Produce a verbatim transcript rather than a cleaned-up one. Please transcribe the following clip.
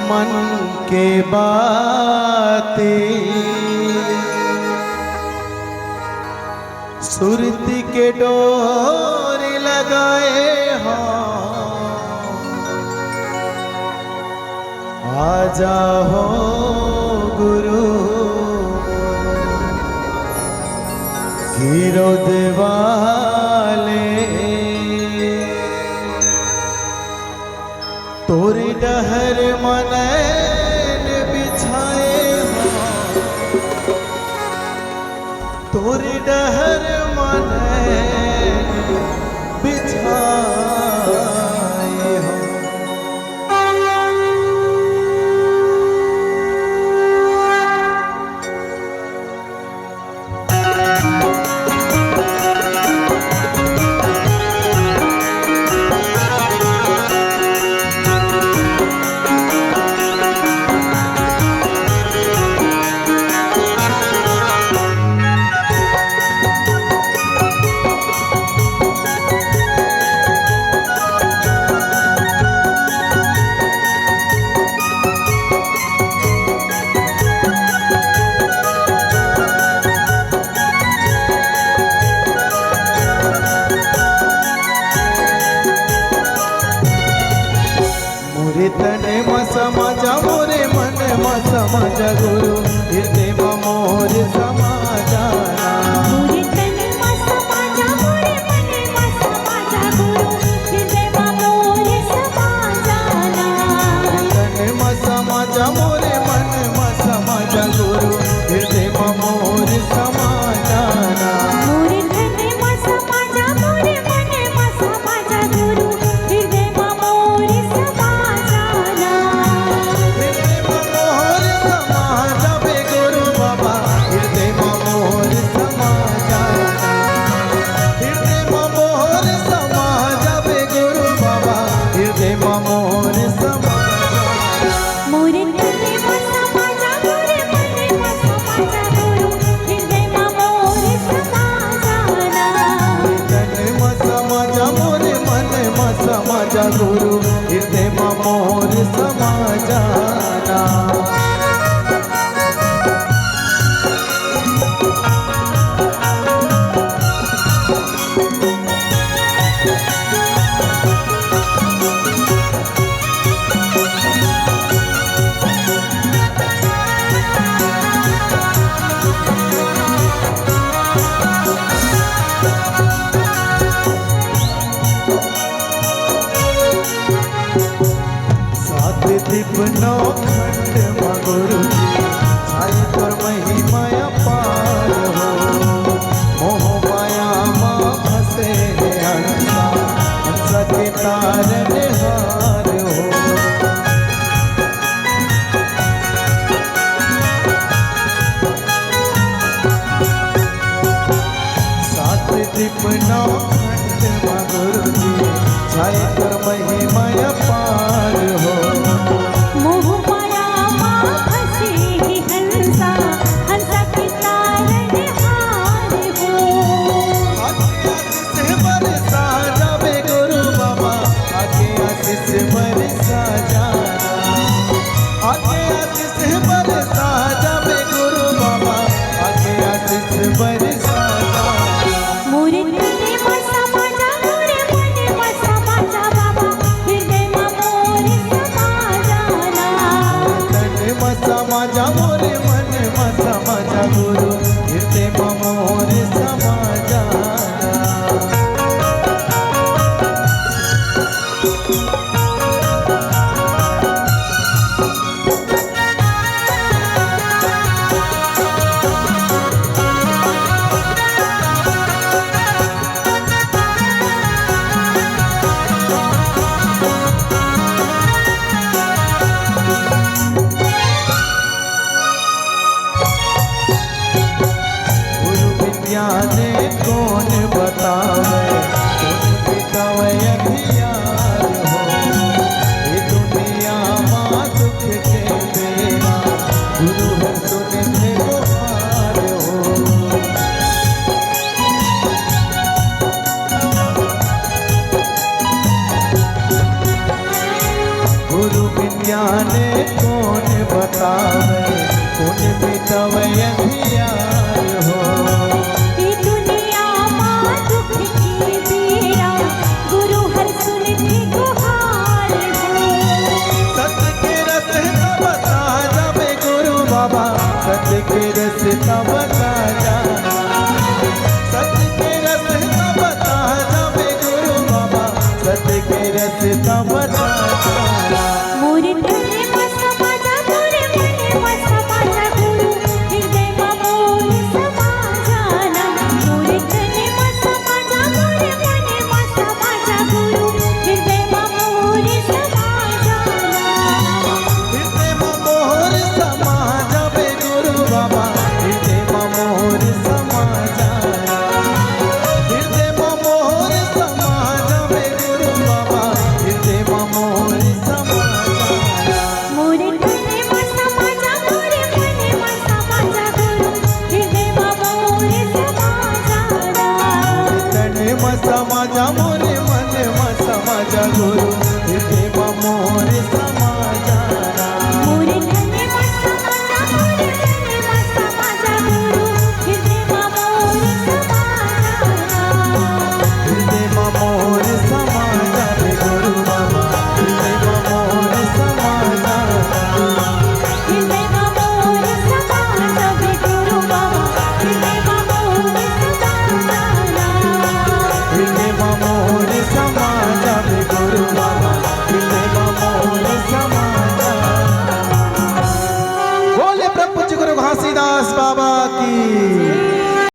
मन के बातें सुरती के डोर लगाए हो। आजा हो गुरु गिरोद वाले, तोर डहर मनैन बिछाए हो, तोर डहर मनैन बिछाए हो। मोरे तन म समा जा, मोरे मन म समा जा गुरु, हृदय म मोर समा जाना। मोरे तन म समा जा, मोरे मन म समा जा गुरु, हृदय म मोर समा जाना। मोरे तन म समा जा, मोरे मन म समा जा गुरु, हृदय म मोर समा जाना। मोरे तन म समा जा, मोरे मन म समा जा गुरु, हृदय म मोर समा जाना। हृदय म मोर समा जाबे गुरु बाबा, हृदय म मोर समा जाना। हृदय म मोर समा जाबे गुरु बाबा, हृदय म मोर समा जाना। मोरे तन म समा जा, मोरे मन म समा जा गुरु, हृदय म मोर समा जाना। मोरे तन म समा जा, मोरे मन म समा जा गुरु, हृदय म मोर समा जाना। सात दीप नौ खंड म गुरु जी, छाई तोर महिमा अपार हो। मोह माया म फंसे हे हंसा, हंसा के तारनहार हो। सात दीप नौ खंड म गुरु जी, छाई तोर महिमा अपार हो। मोह माया म फंसे हे हंसा, हंसा के तारनहार हो। आके आशीष बरसा जाबे गुरु बाबा, आके आशीष बरसा जाना। आके आशीष बरसा जाबे गुरु बाबा, आके आशीष बरसा जाना। मोरे तन म समा जा, मोरे मन म समा जा बाबा, हृदय म मोर समा जाना। तन म समा जा, मोरे मन म समा जा गुरु, हृदय म मोर समा जाना। जाने कोन बतावे, कोन मिटावे अंधियार हो। ए दुनिया मा दुख के बेरा, गुरु हर सुनथे गुहार हो। सत्य के रस्ता बता जाबे गुरु बाबा, सत्य के रस्ता बता जा। सत्य के रस्ता बता जाबे गुरु बाबा, सत्य के रस्ता बता जा। मोर तन म समा जा, मोर मन म समा जा गुरु, हृदय म मोर समा जाना। मोर तन म समा जा, मोर मन म समा जा गुरु, हृदय म मोर समा जाना। हृदय म मोर समा जाबे गुरु बाबा, हृदय म मोर समा जाना। हृदय म मोर समा जाबे गुरु बाबा, हृदय म मोर समा जाना। मोर तन म समा जा, मोर मन म समा जा गुरु, हृदय म मोर समा जाना। तन म समा जा, मोर मन म समा जा गुरु, हृदय म मोर समा